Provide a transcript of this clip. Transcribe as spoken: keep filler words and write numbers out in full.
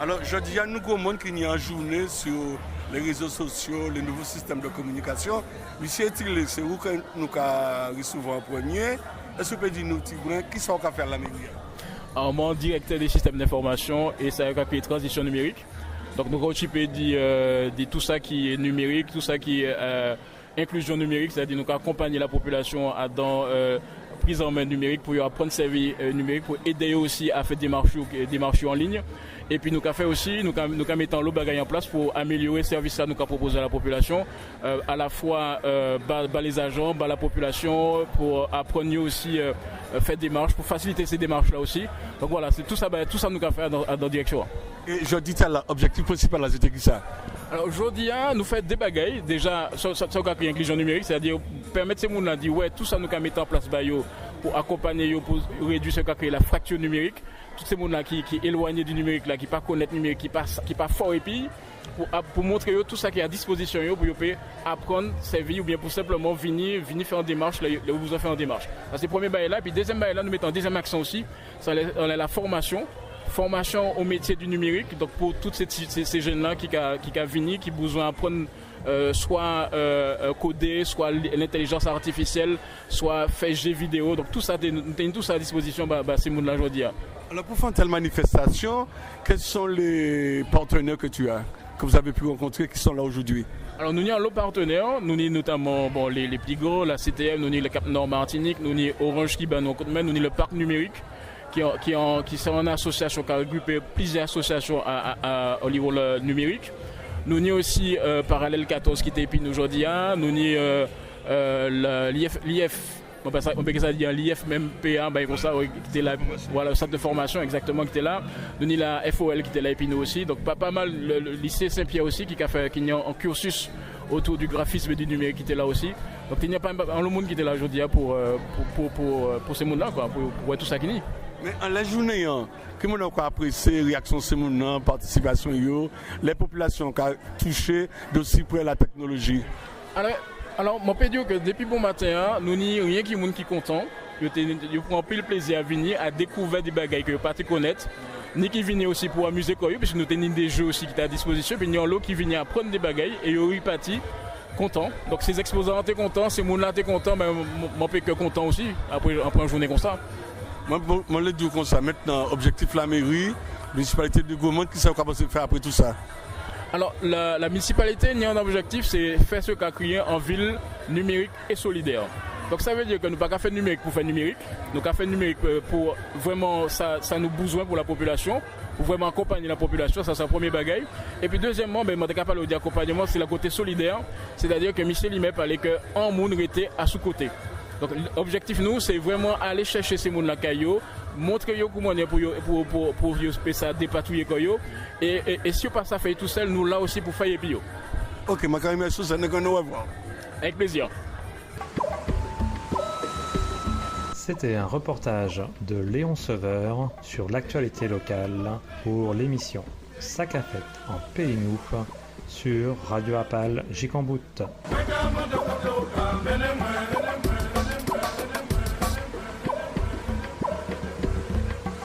Alò, jòdi-a nou gwo moun ki ni an jouné si lé rézo sosio, lé nouvo sistèm dè kominikasion. Misié Tillet, sé ou ke nou ka risivwè an prèmié. Es ou pé di nou tibwen kisa ou ka fè a laméri-a? Alò, mwen direktè dé sistèm d'infòmasion é sa yo ka kriyé tranzision nimérik. Donk nou ka okipé di, euh, di tou sa ki nimérik, tou sa ki, euh, inklizion nimérik, sétadi nou ka akonpanyé lapopilasion adan, euh, priz an men nimérik pou yo aprann sèvi, euh, nimérik pou édé yo osi a fè démach yo, démach yo an lign. Épi nou ka fè osi, nou ka, nou ka mété anlo bagay an plas pou amélioré sèvis-la nou ka pwopozé a lapopilasion, euh, alafwa, euh, ba, ba lé zajan, ba lapopilasion, pou aprann yo osi, euh, fè démach, pou fasilité sé démach-la osi. Donk vwala, sé tou sa, ba, tou sa nou ka fè adan, adan direksion-an. É jòdi-tala, objektif prensipal-la, sé té kisa? Alò, jòdi-a, nou fè dé bagay. Déja, sa, sa, sa ka kriyé inklizion nimérik, sétadi pèmet sé moun-lan di wè tou sa nou ka mété an plas ba yo pou akonpanyé yo, pou rédui sa ka kriyé la frakti nimérik. Tout sé moun-lan ki, ki élwanyé di nimérik la, ki pa konnet nimérik, ki pa, ki pa fò épi, pou, pou montré yo tou sa ki a dispozision yo, pou yo pé aprann sèvi oubien pou senpleman vini, vini fè an démach, lè, lè yo bizwen fè an démach. Sa sé prèmié bagay-la. Épi dézièm bagay-la, nou mété an dézièm aksan osi, sé anlè, anlè la fòmasion, fòmasion o métié di nimérik. Donk pou tout sé, sé, sé jenn-lan ki ka, ki ka vini, ki bizwen aprann, euh, swa, euh, euh, kodé, swa l-, lentélijans artifisiel, swa fè jé vidéo. Donk tou sa, té, nou té ni tou sa a dispozision ba, ba sé moun-lan jòdi-a. Alors, pour faire une telle manifestation, quels sont les partenaires que tu as, que vous avez pu rencontrer, qui sont là aujourd'hui? Alò, nou ni anlo patnè, nou ni notaman, bon, lé, lé pli gwo, la C T M, nou ni le Cap Nord Martinique, nou ni Orange ki ba nou an koudmen, nou ni le Parc Numérique, ki an, ki an, ki sé an asosiasion ki ka regroupé pliziè asosiasion a, a, a, o nivo le nimérik. Nou ni osi, euh, Parallèle quatorze ki té épi nou jòdi-a, nou ni, euh, euh, le, l'I F, l'I F, Mwen pa sa, mwen pé ka sa di an l'I F M P A, bagay kon sa, wi, ki té la, vwala, centre de formation, exactement, ki té la. Nou ni la F O L ki té la épi nou osi. Donk pa, pa mal, le, le lycée Saint-Pierre osi, ki ka fè, ki ni an, an cursus autour du graphisme et du numérique ki té la osi. Donk té ni pa, pa, anlo moun ki té la jòdi-a pou, euh, pou, pou, pou, euh, pou sé moun-lan, kwa, pou, pou wè tou sa ki ni. Mé anlè jounen-an, ki manniè ou ka aprésié réaksion sé moun-lan, patisipasion yo, lè popilasion ka touché de si près la technologie? Alò, alò, mwen pé di'w ke dépi bon maten-an, nou ni yenki moun ki kontan. Yo té, yo pran anpil plézi a vini, a dékouvè dé bagay ke yo pa té konnet, ni ki vini osi pou amizé kò yo, piske nou té ni dé jé osi ki té a dispozision, épi ni anlo ki vini aprann dé bagay, é yo ripati kontan. Donk sé ekspozan-an té kontan, sé moun-lan té kontan, ben, mwen, mwen pé ke kontan osi, apré, apré an jounen kon sa. Mwen, mwen, mwen lé di'w kon sa, mentnan, objektif laméri, minisipalité de Gomond, kisa ou ka pansé fè apré tou sa? Alò, la, la minisipalité ni an objektif, sé fè sa ka kriyé an vil nimérik é solidè. Donk sa vé di ke nou pa ka fè nimérik pou fè nimérik, nou ka fè nimérik, euh, pou vréman sa, sa nou bizwen pou lapopilasion, pou vréman akonpanyé lapopilasion, sa sé prèmié bagay. Épi dézièmman, ben, mwen té ka palé'w di akonpanyéman, sé le koté solidè, sétadi ke misié li menm palé ke an moun rété asou koté. Donk objektif nou, sé vréman alé chèché sé moun-lan kay yo, montré yo kouman pou yo, pou, pou, pou yo pé sa dépatouyé kò yo. É, é, é si yo pa sa fè'y tousel, nou la osi pou fè'y épi yo. Ok, mwen ka rimèsié'w, sa, nou rèvwè. Avec plaisir. C'était un reportage de Léon Sauveur sur l'actualité locale pour l'émission Sa ka fet an péyi nou sur Radio Apal Jikanbout.